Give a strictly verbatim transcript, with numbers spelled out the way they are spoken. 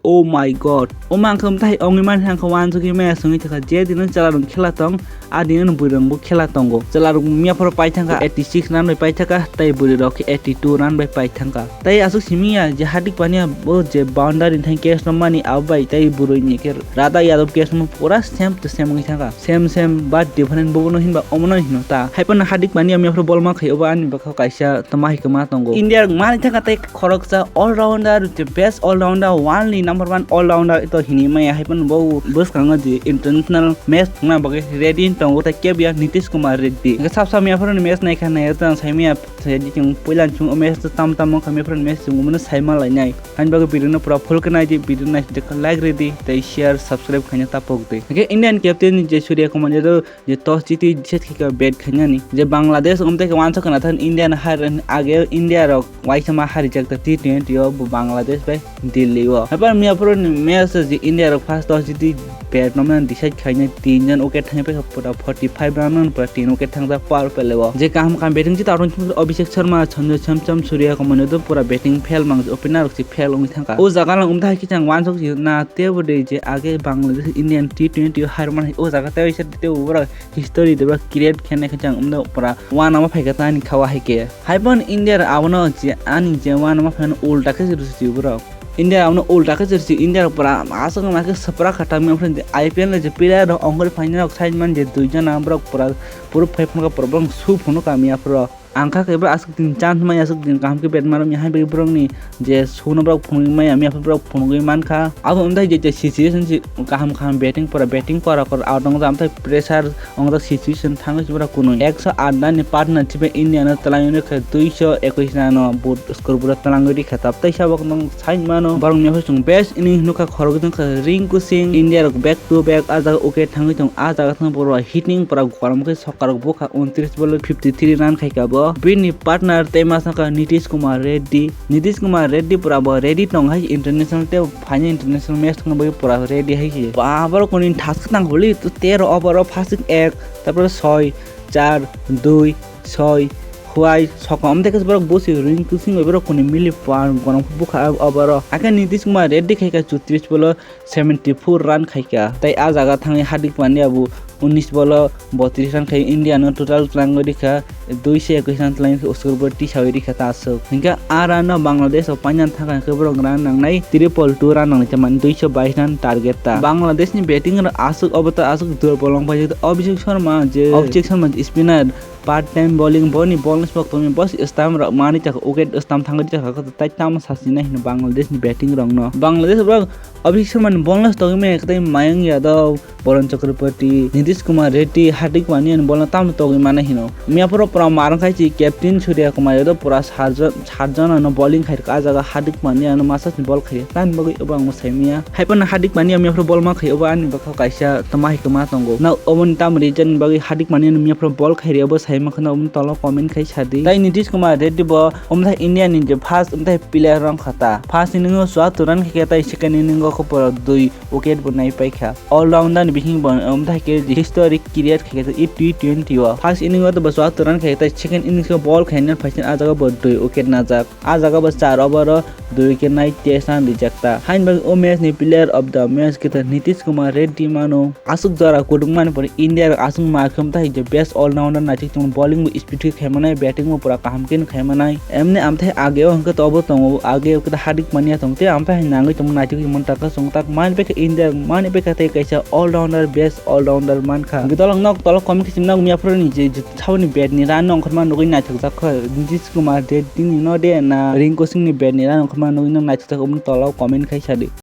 Oh my god. O mangkha mtai ongwi man thangkha wansugwi maya songwi thangkha je dino chwla rok khela tong, a dino bwrwi rok bo khela tongo. Chwla rok miya phoro pai thangkha eighty six run bai pai thangkha, tei bwrwi rok khe eighty two run bai pai thangkha. Tei aswk simi ya je Hardik Pandya bo je boundary thang catch no mani abo bai tei bwrwi ni khe Radha Yadav catch no pura same to same wngwi thangkha. Same same but different bobo no hinba omo no hino ta. Hai phano Hardik Pandya miya phoro bol ma khai obo ani bwkha kaisa tama hai kwma tongo. India rok mani thangkha tei khoroksa all rounder, the best all rounder, world ni number one all rounder to hini maya hai phano bo bwskango je international match thangna bagwi ready tongo tei kebia Nitish Kumar Reddy. Hingke sab sab miya phoro ni match naikha nai tang sai miya sai di chwng puila chwng o match tam tam wngkha miya phoro ni match chwng omo no sai ma lainai. Ani bagwi video no pura full khe nai di, video nai like ridi tei share subscribe khaina ta pok di. Hingke Indian captain ni je Surya Kumar Yadav je toss jiti set khe bat khainani. Je Bangladesh, um, tei wansa khwna than India na har age India rok waisa ma harijak ta T twenty o bo Bangladesh bai Delhi o. Habar miya phoro ni match je India rok first toss jiti bat no man decide khaina tin jon wicket thang pekha pura forty five run no pura tin wicket thang jak power play o. Je kaham kaham batting jita ron Abhishek Sharma, Sanju Samson, Surya Kumar Yadav pura batting fail mang opener rok si fail wngwi thangkha. O jaga lang um tei khe chang wansuk si na tebo de je age Bangladesh Indian T twenty o har man o jaga tei tebo history debra create khainai khe chang umdo pura wanama phaikha tani khawa hai khe. Hai phano India rok abono je ani je wanama phaino ulta khe se rwsi borok. India rok abono ulta khe se rwsi, India rok pura aswk ma khe swprak kha tangma phano je I P L ni je player rok ongkhorwi phaina rok side man je dui jona borok pura pura phai phano pura borok su phano kamiya phoro. Ang kha khe borok aswk din chance maya aswk din kaham khe bat maro mi hai bai borok ni je suno borok phunugwi maya, miya phai borok phunugwi mankha. Abo wngthai je, je situation si kaham kaham batting pora, batting kora kora out wngjak, amthai pressure wngjak situation thangwi si borok kunui. Ekso aat run ni partner chibai India no twlangwi rwkha, duiso ekwis run o bo score board o twlangwi rikha. Tabuk teisa bo nwng sai mano, borok ni office chwng best innings nukha, khoroknwi wngkha Rinku Singh. India rok back to back ah jaga wicket thangwi tongo, ah jaga thang borok hitting pora gorom khe sokkarok bukha, untris ball o fifty three run khaikha bo. Bini partner tei ma sakha Nitish Kumar Reddy. Nitish Kumar Reddy pura bo ready tong hai international tei phaini international match thangna bagwi pura ready hai se. Ba borok kuni thask tang holi to tero over o phasik ek, tarpore soi, char, dui, soi, huai, sokha om tei borok bosi ring kusing bai borok kuni mili pan gorom bukha over o. Akhe Nitish Kumar Reddy khaikha chutris bolo seventy four run khaikha. Tei ah jaga thangwi Hardik Pandya bo unis bolo botris run khai India no total twlangwi rikha, duiso ekwis run twlangwi rikha, score board tisawi rikha ta aswk. Hinkhe ah run no Bangladesh o paina thangkha hinkhe borok run nangnai triple two run nangnai, tamani duiso bais run target ta. Bangladesh ni batting rok aswk obo ta aswk durbol wng paijak. Abhishek Sharma je, Abhishek Sharma je spinner, part time bowling, boni ball ni smoke tongwi bos stamp rok mani chakha, wicket stamp thangwi chakha, tai tamo sasina hino Bangladesh ni batting rok no. Bangladesh borok Abhishek Sharma ni ball no tongwi maya, tei Mayank Yadav, Varun Chakraborty, Nitish Kumar Reddy, Hardik Pandya ni ball no tamo tongwi mana hino. Miya phoro pura marwng khai si captain Surya Kumar Yadav pura sat jon, sat jon ano bowling khai rwkha, ah jaga Hardik Pandya ano masa ni ball khai rwkha, tani bagwi obo ang sai maya. Hai phano Hardik Pandya miya phoro ball ma khai obo ani bwkha kaisa tama hai kwma tongo. Na obo ni tamo reason ni bagwi Hardik Pandya no miya phoro ball khai rwya obo sai ma khwna obo ni tola comment khai sa di. Tai Nitish Kumar Reddy bo omthai India ni je first omthai player rong khata. First inning o chuattor run khaikha tai second inning o khe pura dui wicket bo nai paikha. All rounder ni bising bo omthai khe historic create khaikha T twenty o. First inning o to bo chuattor run khaikha tai second innings o ball khaina phaising ah jaga bo dui wicket najak. Ah jaga bo char over o dui wicket nai test run rijak ta. Hain bagwi o match ni player of the match khe Nitish Kumar Reddy mano. Aswk jora kutung mani pore India rok aswk ma khe omthai je best all rounder naithok tongmani, bowling bo speed khe khaimanai, batting bo pura kaham khe khaimanai. Emni amthai age o hwnkhe tobo tongo, age o khe Hardik Pandya tong tei amthai hai nangwi tongmani naithok tongmani taka chwng tak mani pekha India rok mani pekha tei kaisa all rounder, best all rounder mankha. Hwnkhe tolok nok tolok comment khe simna miya phoro ni je, je saboni bat ni run no ongkhorma nugwi naithok jak kha Nitish Kumar Reddy ni no de na Rinku Singh ni bat ni run ongkhorma nugwi no naithok jak, oboni tola o comment khai sa di.